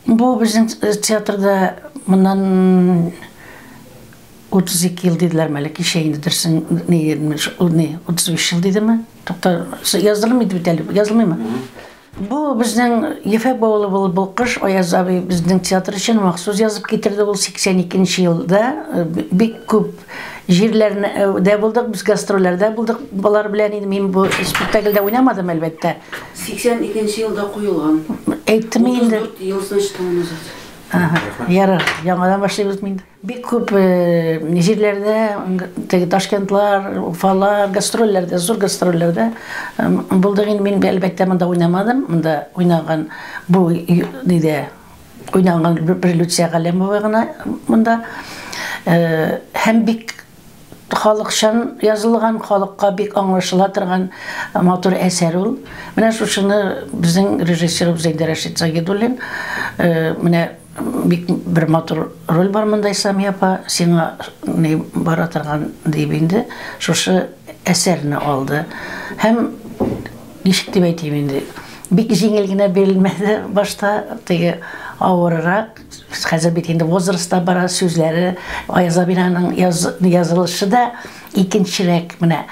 Бу безнең театрда моннан 32 ел диделәрме әле, кичә инде дөресен ни, ни, 35 ел дидеме? Тукта, яздырылмый бит әле, язылмыймы? Бу безнең Ефәк бавылы булып бу кыш Аяз абый безнең театр өчен махсус язып китерде ул 82 елда. Бик күп җирләрдә булдык, без гастрольләрдә булдык болар белән инде. Мин бу спектакльдә уйнамадым, әлбәттә. 82 елда куелган. Әйттем инде. 34 ел значит тому назад. Ага, ярар, яңадан башлыйбыз инде. Бик күп җирләрдә, теге Ташкентлар, Уфалар, гастрольләрдә, зур гастрольләрдә булдык инде. Мин әлбәттә монда уйнамадым. Монда уйнаган бу нидә уйнаган бер Люция Галләмова гына монда. Һәм бик халыкчан язылган, халыкка бик аңлашыла торган матур әсәр ул. Менә шушыны безнең режиссерыбыз инде Рәшит Загидуллин менә бик бер матур роль бар монда, Исламия апа, сиңа ни бара торган дип инде шушы әсәрне алды. Һәм ничек дип әйтим инде, бик җиңел генә бирелмәде башта, теге авыррак. Хәзер бит инде возраст та бара, сүзләре Аяз абинаның язылышы да икенчерәк, менә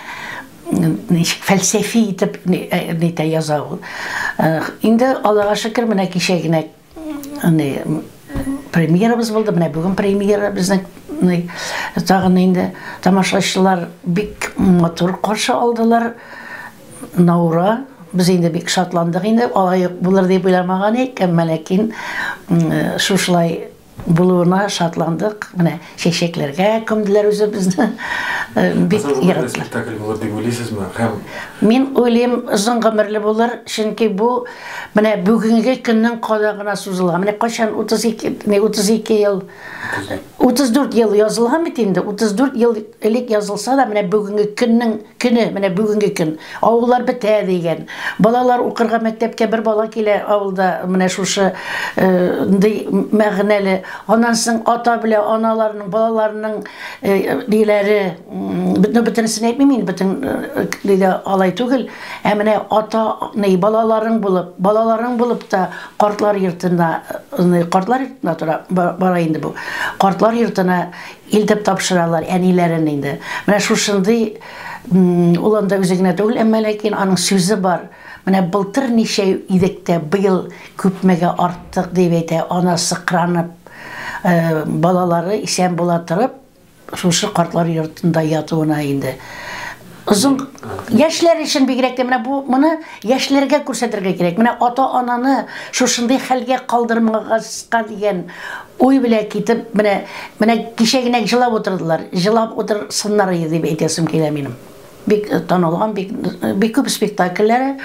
ничек фәлсәфи итеп нитә яза ул. Инде Аллага шөкер, менә кичә генә премьерабыз булды, менә бүген премьера безнең тагын инде тамашачылар бик матур каршы алдылар. На ура! Без инде бик шатландык инде, алай ук булыр дип уйламаган идек, әмма ләкин шушылай булуына шатландык. Менә чәчәкләргә күмделәр үзебезне. Бик яраттылар. Спектакль булыр дип уйлыйсызмы? Һәм Мин уйлыйм, озын гомерле булыр, чөнки бу менә бүгенге көннең кадагына сузылган. Менә кайчан 32, не 32 ел, 34 ел язылган бит инде, 34 ел элек язылса да, менә бүгенге көннең көне, менә бүгенге көн. Авыллар бетә дигән. Балалар укырга мәктәпкә бер бала килә авылда, менә шушы ндый мәгънәле. Аннан соң ата белән аналарның, балаларының ниләре, ну бөтенесен әйтмим инде, бөтен нидә алай түгел. Ә менә ата, ни, балаларың булып, балаларың булып та картлар йортына, картлар йортына тора, бара инде бу. Картлар йортына илтеп тапшыралар әниләрен инде. Менә шушындый, ул анда үзе генә түгел, әмма ләкин аның сүзе бар. Менә былтыр ничә идек тә, быел күпмегә арттык дип әйтә, ана сыкранып, балалары исән була торып, шушы картлар йортында ятуына инде. Озын яшьләр өчен бигрәк тә менә бу моны яшьләргә күрсәтергә кирәк. Менә ата-ананы шушындый хәлгә калдырмагаска дигән уй белән китеп, менә менә кичә генә җылап утырдылар. Җылап утырсыннар иде дип әйтәсем килә минем. Бик танылган, бик бик күп спектакльләре.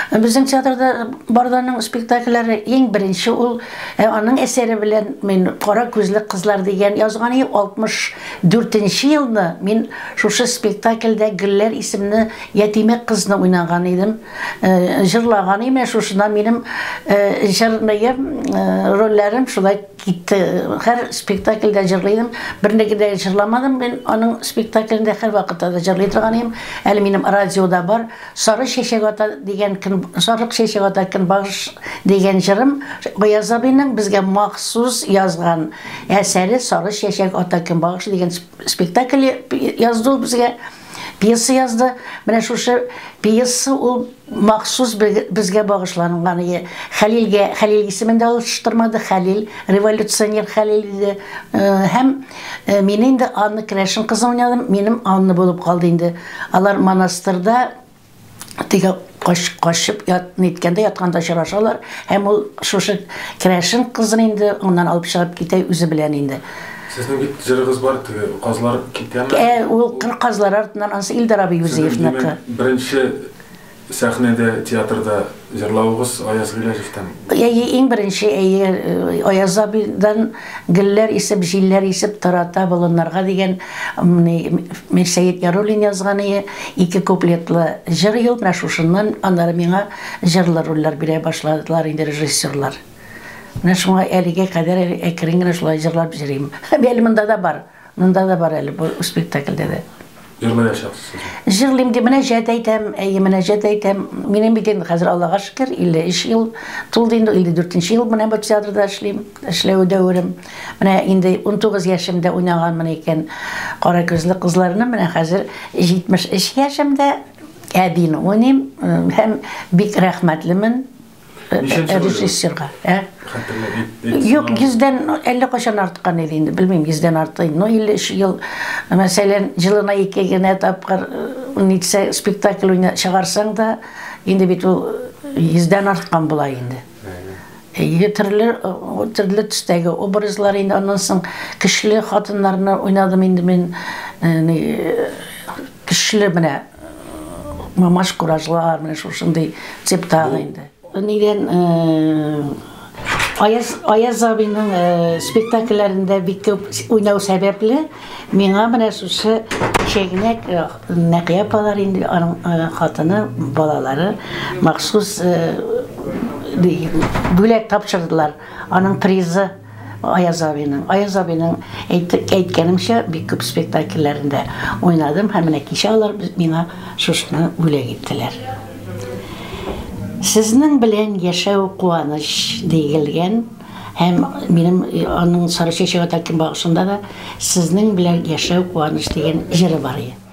Безнең театрда Барданың спектакльләре иң беренче ул аның әсәре белән мин Кара күзле кызлар дигән язган идем. 64 елны мин шушы спектакльдә Гөлләр исемле ятимә кызны уйнаган идем. Җырлаган идем. Менә шушыннан минем җырныем, рольләрем шулай китте. Һәр спектакльдә җырлый идем. Бернеге дә җырламадым мин аның спектаклендә, һәрвакытта да җырлый торган идем. Әле минем радиода бар. Сары чәчәк ата дигән көн, сарык чәчәк ата көнбагыш дигән җырым Гаяз абыйның безгә махсус язган әсәре Сары чәчәк ата көнбагыш дигән спектакль язды ул безгә. Пьеса язды. Менә шушы пьеса ул махсус безгә багышланган иде. Хәлилгә, Хәлил исемен дә алыштырмады, Хәлил, революционер Хәлил иде. Һәм мин инде Анна керәшен кызын уйнадым, минем Анна булып калды инде. Алар монастырда теге качып ниткәндә ятканда очрашалар һәм ул шушы керәшен кызын инде аннан алып чыгып китә үзе белән инде. Сезнең бит җырыгыз бар, теге казлар китәме? Ә, ул кыр казлар артыннан, анысы Илдар абый Юзеевныкы. Беренче сәхнәдә, театрда җырлавыгыз Аяз Гыйләҗевтән. Әйе, иң беренче, әйе, Аяз абыйдан Гөлләр исеп, җилләр исеп тарата болыннарга дигән Мирсәет Яруллин язган ие, ике куплетлы җыр ел, менә шушыннан аннары миңа җырлы рольләр бирә башладылар инде режиссерлар. Менә шуңа әлегә кадәр әле әкрен генә шулай җырлап йөрим. Әле монда да бар, монда да бар әле бу спектакльдә дә. Җырлаячаксызмы? Җырлыйм дип, мөнәҗәт әйтәм, әйе, мөнәҗәт әйтәм. Минем бит инде хәзер, Аллага шөкер, 53 ел тулды инде, 54 нче ел менә бу театрда эшлим, эшләү дәверем. Менә инде 19 яшемдә уйнаганмын икән Кара күзле кызларны, менә хәзер 73 яшемдә әбине уйныйм һәм бик рәхмәтлемен режиссерга. Ә? Юк, йөздән әллә кайчан арткан иде инде, белмим, йөздән артты инде. Ну, 53 ел, мәсәлән, җылына ике генә тапкыр нитсә спектакль уйна чыгарсаң да, инде бит ул йөздән арткан була инде. Әйе, төрле төрле төстәге образлар инде, аннан соң көчле хатыннарны уйнадым инде мин, көчле менә мамаш куражлар, менә шушындый типтагы инде. Нидән Аяз, Аяз абыйның спектакльләрендә бик күп уйнау сәбәпле, миңа менә шушы кичә Нәкыя апалар инде, аның хатыны, балалары махсус бүләк тапшырдылар. Аның призы Аяз абыйның. Аяз абыйның әйткәнемчә, бик күп спектакльләрендә уйнадым һәм менә кичә алар миңа шушыны бүләк иттеләр. Сезнең белән яшәү куаныч диелгән һәм минем аның Сары чәчәк ата көнбагышында да Сезнең белән яшәү куаныч дигән җыры бар иде.